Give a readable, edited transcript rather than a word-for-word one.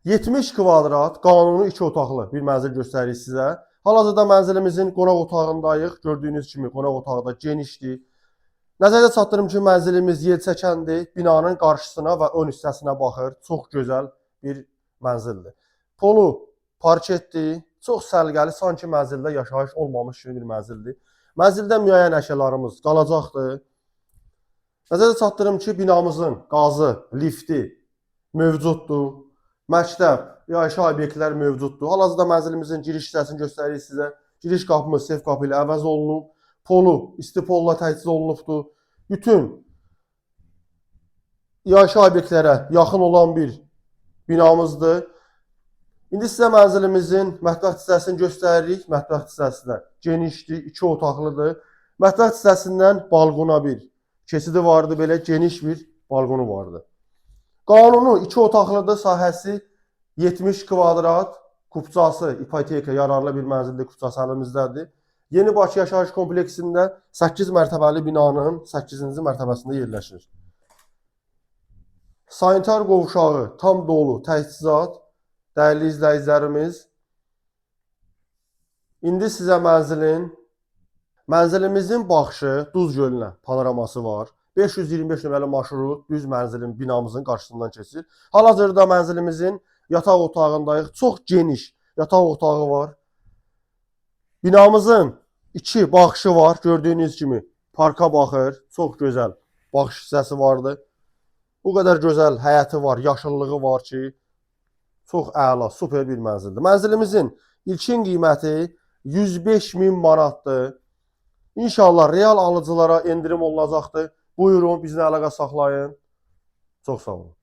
70 kvadrat qanuni 2 otaqlı bir mənzil göstəririk sizə. Hal-hazırda mənzilimizin qonaq otağındayıq. Gördüyünüz kimi qonaq otağı da genişdir. Nəzərdə çatdırım ki, mənzilimiz yelçəkəndir. Binanın qarşısına və ön hissəsinə baxır. Çox gözəl bir mənzildir. Polu parketdir. Çox səliqəli, sanki mənzildə yaşayış olmamış kimi bir mənzildir. Mənzildə müəyyən əşyalarımız qalacaqdır. Nəzərdə çatdırım ki, binamızın qazı, lifti mövcuddur. Məktəb, yaşayış obyektlər mövcuddur. Hal-hazırda mənzilimizin giriş hissəsini göstəririk sizə. Giriş qapımız sef qapı ilə əvəz olunub. Polu isti polla təchiz olunubdur. Bütün yaşayış obyektlərə yaxın olan bir binamızdır. İndi sizə mənzilimizin mətbəx hissəsini göstəririk. Mətbəx hissəsi də genişdir, iki otaqlıdır. Mətbəx hissəsindən balkona bir keçidi vardı, belə geniş bir balkonu vardı. Qanuni iki otaqlıdır, sahəsi 70 kvadrat, kupçası ipoteka yararlı bir mənzildir, kupçası əlimizdədir. Yeni Bakı yaşayış kompleksində 8 mərtəbəli binanın 8-ci mərtəbəsində yerləşir. Sanitar qovşağı tam dolu, təchizat, dəyərli izləyicilərimiz. İndi sizə mənzilimizin baxışı Duz gölünə panoraması var. 525 nömrəli marşrut düz mənzilin binamızın qarşısından keçir. Hal-hazırda mənzilimizin yataq otağındayıq. Çox geniş yataq otağı var. Binamızın iki baxışı var. Gördüyünüz kimi parka baxır. Çox gözəl baxış hissəsi vardı. Bu qədər gözəl həyəti var, yaşıllığı var ki, çox əla, super bir mənzildir. Mənzilimizin ilkin qiyməti 105 min manatdır. İnşallah real alıcılara endirim olunacaqdır. Buyurun, bizlə əlaqə saxlayın. Çox sağ olun.